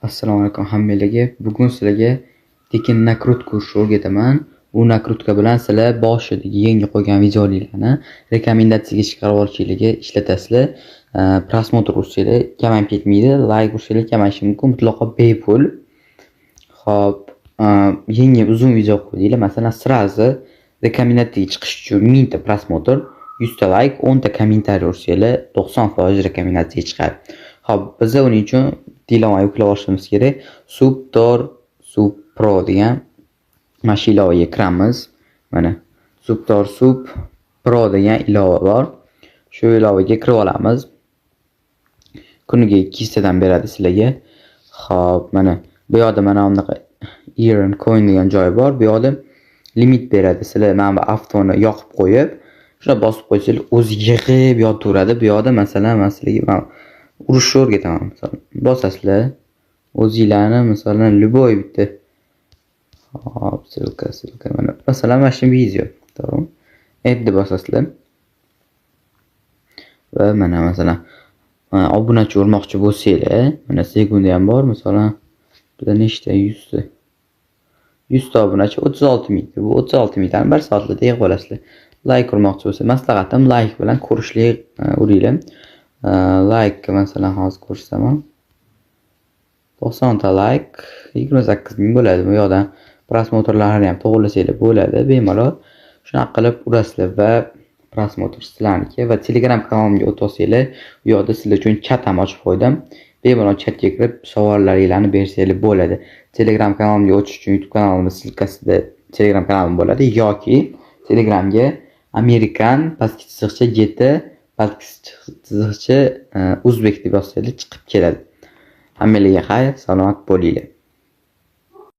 Assalomu alaykum hammalarga. Bugun sizlarga tekin накрутка urishni o'rgataman. U накрутка bilan sizlar boshidagi yangi qo'ygan videolarni рекомендация ga chiqarib olishinglarga ishlatasizlar. Просмотр ursanglar kamayib ketmaydi, layk ursanglar kamayishi mumkin, mutlaqo bepul. Xo'p, yangi uzun video qo'ydinglar, masalan, сразу рекомендация ga chiqish uchun 1000 ta просмотр, 100 ta layk, 10 ta комментарий ursanglar 90% рекомендация ga chiqadi. Xo'p, biza uning uchun ilovani yuklab olishimiz kerak. Subtor Sub Pro degan mana shu ilovaga kiramiz. Mana, Subtor Sub Pro degan ilova bor. Shu ilovaga kirib olamiz. Kuniga 200 tadan beradi sizlarga. Xo'p, mana bu yoqda mana bunaqa Earn Coin degan joyi bor. Bu yoqda limit beradi. Sizlar mana bu avtoni yoqib qo'yib, shuni bosib qo'ysanglar, o'zi yig'ib yotaveradi. Bu yoqda, masalan, man sizlarga mana urishni o'rgataman. Masalan, bosasizlar, o'zinglarni, masalan, любой bitta. Hop, ссылка, ссылка, mana, masalan, mana shu video, to'g'rimi? Add bosasizlar. Va mana, masalan, obunachi urmoqchi bo'lsanglar, mana sekunda ham bor, masalan, bizda nechta? 100 ta. 100 ta obunachi 36 mingta. Bu 36 mingtani bir soatda yig'ib olasizlar. Layk urmoqchi bo'lsa, maslahatim, layk bilan ko'rishlik uringlar. Layk, masalan, hozir ko'rsataman. 90 ta layk 28 ming bo'ladi. Bu yoqdan просмотр larni ham to'g'irlasanglar bo'ladi bemalol. Shunaqa qilib urasizlar va просмотр sizlarniki. Va Telegram kanalimga o'tib olsanglar, u yoqda sizlar uchun chat ham ochib qo'ydim. Bemalol chatga kirib savollaringlarni bersanglar bo'ladi. Telegram kanalimga o'tish uchun YouTube kanalimning ссылка sida Telegram kanalim bo'ladi yoki Telegramga Amerikan_7_uzbek deb yozsanglar chiqib keladi. Hammalarga xayr, salomat bo'linglar.